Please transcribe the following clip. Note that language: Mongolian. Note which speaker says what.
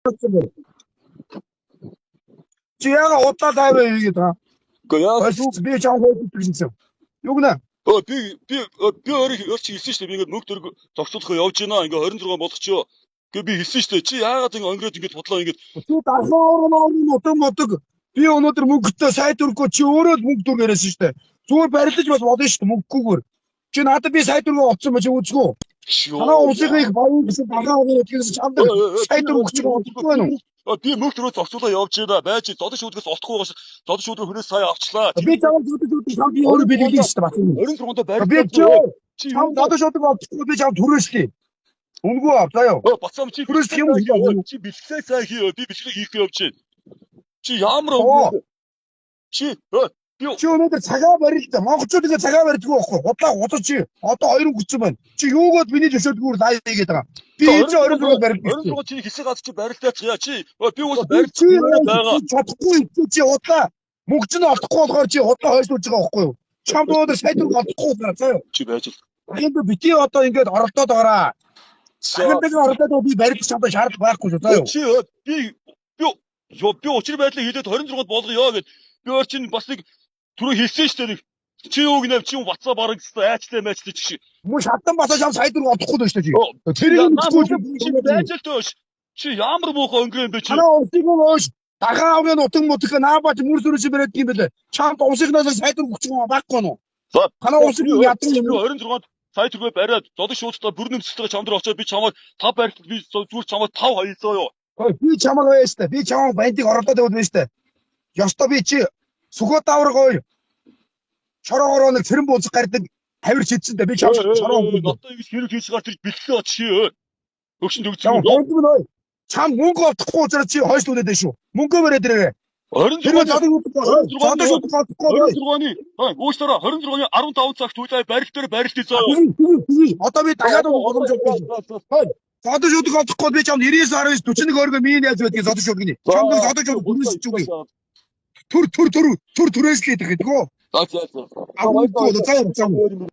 Speaker 1: Утсан бэ? Чи яага удлаа live хийгээд байгаа.
Speaker 2: Гэхдээ яа
Speaker 1: Хойш би чам хойш гэсэн. Юу гэнэ?
Speaker 2: Өө би би би өөрөө чи хэлсэн шүү дээ. Би ингээд мөнгө төгрөг зохицуулах явж байна. Ингээ 26 болгочихё. Гэ би хэлсэн шүү дээ. Чи яагаад ингээ өнгөрөөд ингээд худлаа ингээд
Speaker 1: Чи дархан орон орон нутаг мудаг. Би өнөөдөр мөнгөтэй сая төгрөгөө чи өөрөө л мөнгө төгрөг яриасан шүү дээ. Зүгээр барилдаж бас болно шүү дээ мөнгөгүйгээр. Чи надад би сая төгрөгөө олцсон ба чи үзгүү. Танаа улсын их баян гэсэн дархан орон нутгаас чамд сая төгрөг өгч байгаа удахгүй байна уу?
Speaker 2: Би мөнгө төгрөг зохицуулаа явж байна. Байж зодон шүүдгээс олдохгүй байгаа ш. Зодон шүүдрээ хүнээс сая авчлаа.
Speaker 1: Би чамд зодон шүүдэг чамд би өөрөө бэлгэлээ шүү дээ бас.
Speaker 2: 26-нд
Speaker 1: Би
Speaker 2: барилдаа.
Speaker 1: чи
Speaker 2: Чи
Speaker 1: чамд зодон шүүдэг олдохгүй би чамд түрээслэе. Үнгүй ав заяа.
Speaker 2: Өө бацаам чи
Speaker 1: Түрээслэх юм уу?
Speaker 2: Чи бэлгэлээ сайн хий. Би бэлгэлээ хийх явж байна. Чи ямар
Speaker 1: Оо.
Speaker 2: Чи өө би
Speaker 1: Чи өнөөдөр цагаа барилд. Монголчууд ингээ цагаа барьдгүй байхгүй. Худлаа худаж чи. Одоо хоёр өнгөрцөн байна. Чи юугоод миний зөвшөөрдгүүр live хийгээд байгаа. Би энэ чинь 26 барилд.
Speaker 2: 26 чи хэсэг гац чи барилдаач яа чи би уус
Speaker 1: Би чи
Speaker 2: барилдаа байгаа.
Speaker 1: чадахгүй чи худлаа. Мөнгө чинь олдохгүй болохоор чи худлаа хойшлуулж байгаа байхгүй юу? Чамд өнөөдөр сая төгрөг олдохгүй байна. Заяа.
Speaker 2: Чи байж л.
Speaker 1: Ахин бити одоо ингээд оролдоод байгаараа. Ахин дээр оролдоод би барилдах чамд шаардлага байхгүй шүү. Заяа.
Speaker 2: Чи би би ёо би учир байдлыг хэлээд 26-нд болгоё гэд би өөр чинь бас нэг түрүү хэлсэн шүү дээ нэг чи юу гинэ чи бацаа бараг гэсэн айчлаа майчлаа чи.
Speaker 1: Мөн шатан басаа чам сая төгрөг олдохгүй дөө шүү дээ чи. Тэрийг мэдгүй
Speaker 2: чи байж л төөш. Чи ямар муухай өнгөрөө юм бэ чи?
Speaker 1: Танаа улсыг нь ууш. Дахан авгийн нутаг мутаг наабач мөр сүрэж бариад юм бэлээ. Чамд улсынхнаас сая төгрөг өгч байгаа байхгүй нь.
Speaker 2: За
Speaker 1: Танаа улсыг ядан юм.
Speaker 2: 26-нд сая төгрөг бариад зодон шуудтай бүр нэмсэлтэйгээ чам дээр очиод би чамайг 5 барилт би зүгээр чамайг 5 хаялцаа юу.
Speaker 1: Би чамайг байж та. Би чамайг бандыг оролдоод яваад байж та. Ёстой би чи сүхөө давар гоё. Чороогороо нэг цэрэн бууз гардаг хавир шидсэн дээ. Би чам чороо
Speaker 2: Одоо ингэж хэрэг хийж гар тэр бэлтлээ очие. Хөгшин
Speaker 1: чам
Speaker 2: төгссөн.
Speaker 1: банд минь ой. Чам мөнгө олдохгүй учраас чи хойшлуулад байна шүү. Мөнгө бариад ирээрэй.
Speaker 2: 26
Speaker 1: Хэрвээ зодог зодог шүтэг олдохгүй
Speaker 2: 26-ны уучлаарай 26-ны 15 цагт үйл барилт дээр барилт зөө.
Speaker 1: Одоо би дахиад боломж олдсон. Зодон шүтэг олдохгүй би чамд 99 19 41 оргоо миний найз байдгийг зодон шүтгний. Чамд зодон шүтэг бүрнэсч үгүй. Төр төр төр төр түрээслээд гэдэг үү?
Speaker 2: За за за.
Speaker 1: Аа, заа заа.